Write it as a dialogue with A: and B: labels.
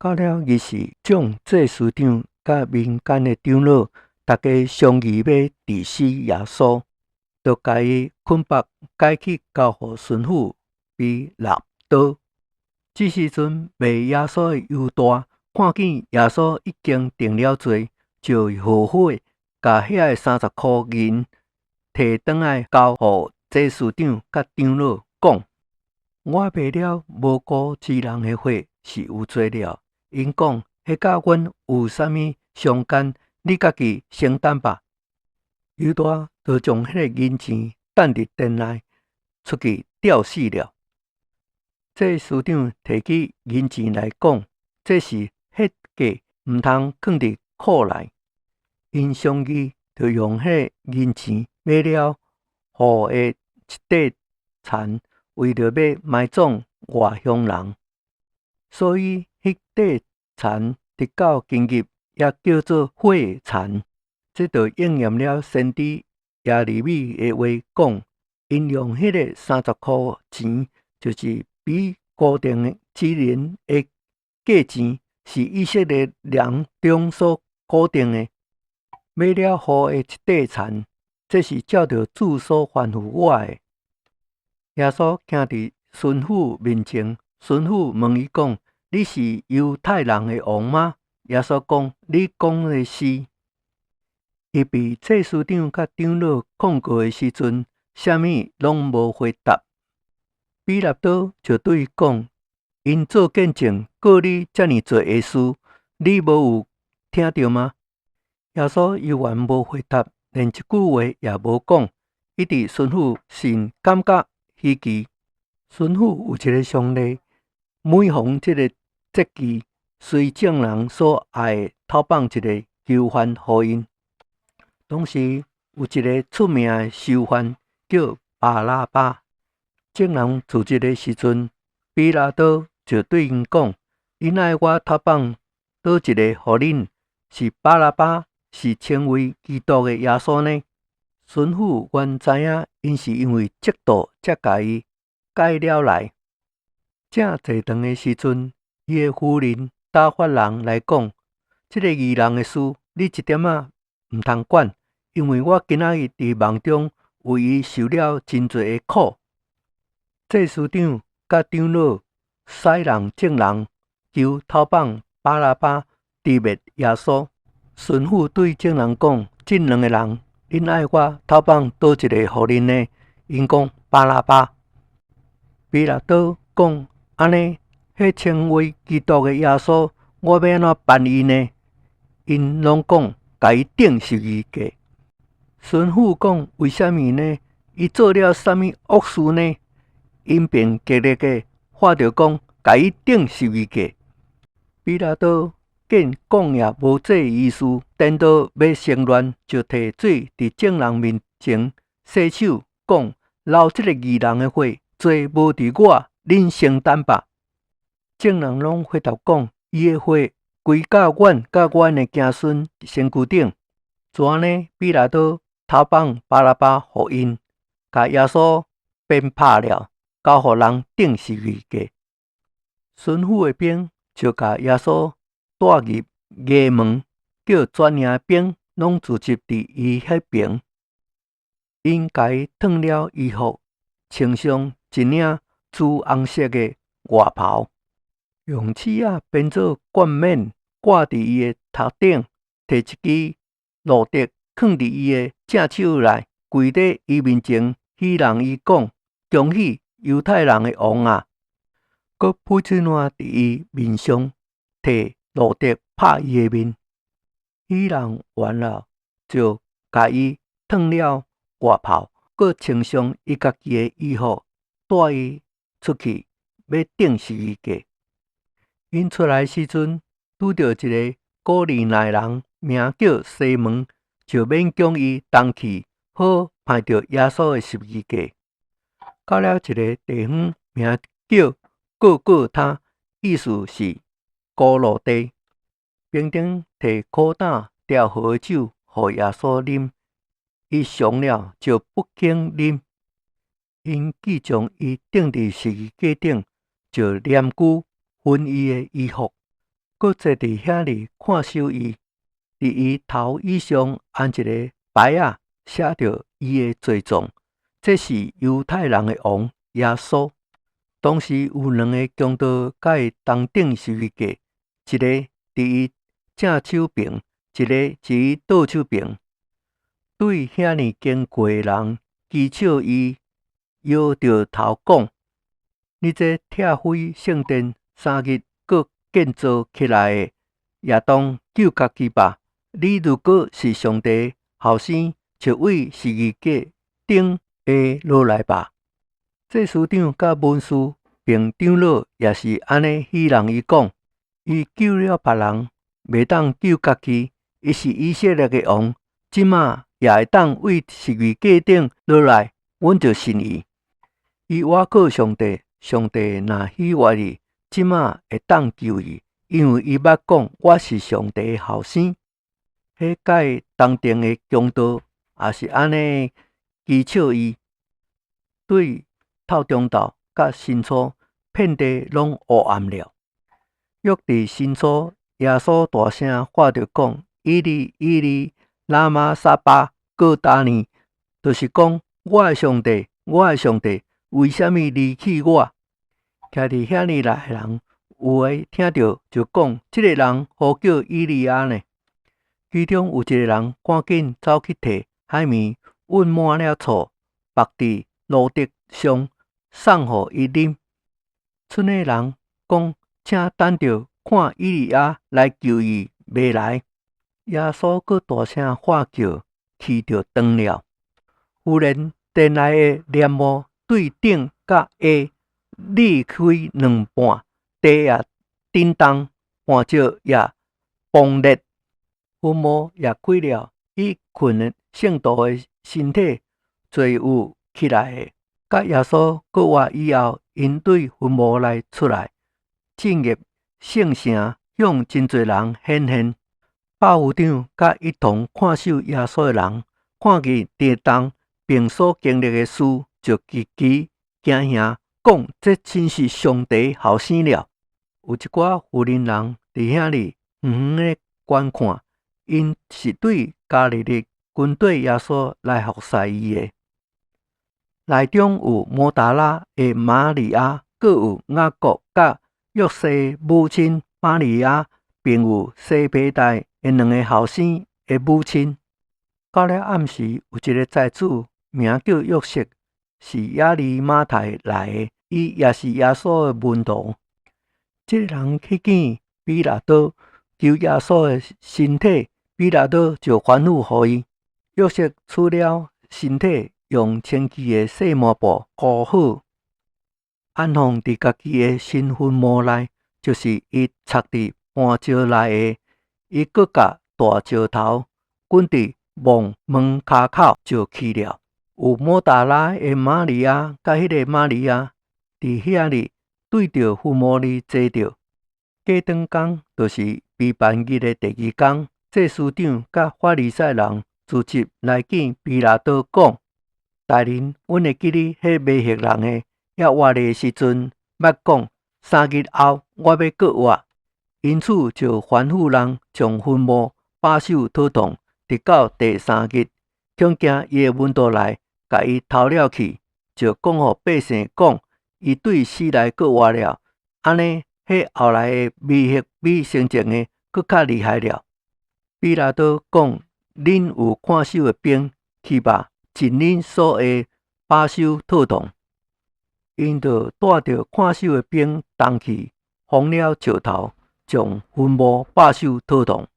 A: 到了日時，眾祭司長佮民間的長老，逐家商議欲治死耶穌，就共伊捆縛解去交予巡撫彼拉多。這時陣賣耶穌的猶大看見耶穌已經定了罪，就後悔，共遐个30箍銀提轉來交予祭司長佮長老，講：我賣了無辜之人的血是有罪了。𪜶講：彼佮阮有啥物相干？你家己承擔吧。猶大就將彼个銀錢擲佇殿內，出去吊死了。祭司長提起銀錢來講，這是血價，毋通囥佇庫內。𪜶商議，就用彼个銀錢買了虎的一塊田，為著欲埋葬外鄉人。所以彼塊田直到今日也叫做血田。這就應驗了先知耶利米的話講：𪜶用彼个30箍錢，就是比固定之人的價錢，是以色列人中所固定的，買了虎的一塊田。這是照著主所吩咐我的。耶穌徛佇巡撫面前，巡撫問伊講：你是猶太人的王嗎？耶穌講：你講的是。伊被祭司長佮長老控告的時陣，啥物攏無回答。彼拉多就對伊講：𪜶做見證告你遮爾濟的事，你無有聽著嗎？耶穌猶原無回答，連一句話也無講。伊佇巡撫甚感覺稀奇。巡撫有一个常例，每逢這个節期，隨眾人所愛的討放一个囚犯予𪜶。當時有一个出名的囚犯叫巴拉巴。眾人聚集的時陣，彼拉多就對𪜶講：恁愛我討放佗一个予恁？是巴拉巴，是稱為基督的耶穌呢？巡撫原知影𪜶是因為嫉妒才共伊解了來。正坐頓的時陣，伊的夫人打發人來講：這个義人的事，你一點仔毋通管，因為我今仔日佇夢中為伊受了真濟的苦。祭司長佮長老使人眾人求討放巴拉巴，誅滅耶穌。巡撫對眾人講：這兩個人，恁愛我討放佗一個予恁呢？𪜶講：巴拉巴。彼拉多講：按呢，彼稱為基督的耶穌，我欲按怎辦伊呢？𪜶攏講：共伊釘十字架。巡撫講：為啥物呢？伊做了啥物惡事呢？𪜶便極力的喊著講：共伊釘十字架。彼拉多見講也無濟於事，顛倒欲生亂，就提水佇眾人面前洗手，講：流這个義人的血，罪無佇我，恁承擔吧。眾人攏回答講：伊的血歸到阮佮阮的子孫身軀頂。就按呢，彼拉多討放巴拉巴予𪜶，共耶穌鞭拍了，交予人釘十字架。巡撫的兵就共耶穌帶入衙門，叫全營的兵攏聚集佇伊彼爿。𪜶共伊脫了衣服，穿上一領朱紅色的外袍，用刺仔編做冠冕掛佇伊的頭頂，提一支蘆竹囥佇伊的正手內，跪佇伊面前，戲弄伊講：恭喜猶太人的王啊！閣吐喙瀾佇伊面上，提蘆竹拍伊的面。戲弄完了，就共伊脫了外袍，閣穿上伊家己的衣服，帶伊出去，欲釘十字架。𪜶出來時陣，拄著一个古利奈人，名叫西門，就勉強伊同去，好攀著耶穌的十字架。到了一个地方，名叫各各他，意思是骷髏地。兵丁提苦膽調和的酒予耶穌啉，伊嘗了就不肯啉。𪜶既將伊釘佇十字架頂，就拈鬮分伊的衣服。閣坐佇遐裡看守伊。佇伊頭以上安一个牌仔，寫著伊的罪狀。這是猶太人的王耶穌。當時有兩个強盜佮伊同釘十字架，一个佇伊正手爿，一个佇伊倒手爿。對遐爾經過的人譏笑伊，搖著頭講：你這拆毀聖殿三日閣建造起來的，也當救家己吧！你如果是上帝後生，就對十字架頂下落來吧！祭司長佮文士並長老也是按呢戲弄伊講：伊救了別人，袂當救家己。伊是以色列的王，這馬也會當對十字架頂落來，阮就信伊。伊倚靠上帝，上帝若喜悅伊，這馬會當救伊，因為伊捌講我是上帝的後生。彼佮伊同釘的強盜也是按呢譏笑伊。對透中晝到申初，遍地攏烏暗了。約佇申初，耶穌大聲喊著講：以利以利，喇瑪撒巴各達尼，就是講我的上帝，我的上帝，為啥物離棄我？徛佇遐爾內的人，有的聽著就講：這个人呼叫以利亞呢。其中有一个人趕緊走去提海綿，勻滿了醋，縛佇蘆竹上，送予伊啉。賰的人講：請等著，看以利亞來救伊袂來。耶穌閣大聲喊叫，氣就斷了。忽然殿內的簾幕對頂佮下裂開兩半，地也震動，磐石也崩裂，墳墓也開了，已睏的聖徒的身體濟有起來的。佮耶穌復活以後，𪜶對墳墓內出來，進入聖城，向真濟人顯現。百夫長佮一同看守耶穌的人，看見地動並所經歷的事，就極其驚嚇，講這真是上帝後生了。有一寡婦人佇遐裡遠遠的觀看，𪜶是對加利利跟綴耶穌來服侍伊的。內中有抹大拉的瑪利亞，閣有雅各佮約西母親瑪利亞，並有西庇太的兩个後生的母親。到了暗時，有一个財主名叫約瑟，是亞利馬太來的，伊也是耶穌的門徒。這个人去見彼拉多，求耶穌的身體，彼拉多就吩咐予伊。約瑟取了身體，用清氣的細麻布裹好，安放佇家己的新墳墓內，就是伊鑿佇磐石內的。伊閣共大石頭滾佇墓門跤口就去了。有抹大拉的瑪利亞佮彼个瑪利亞佇遐裡對著墳墓裡坐著。過轉工，就是避難日的第二工，祭司長佮法利賽人聚集來見彼拉多，講：大人，阮會記得彼迷惑人的，猶活的時陣，捌講三日後我欲復活。因此就吩咐人將墳墓把守妥當，直到第三日，恐驚伊的門徒來共伊偷了去，就講予百姓講，伊對死內復活了。按呢，彼後來的迷惑比先前的閣較厲害了。彼拉多講：恁有看守的兵，去吧，盡恁所會把守妥當。𪜶就帶著看守的兵同去，封了石頭，將墳墓把守妥當。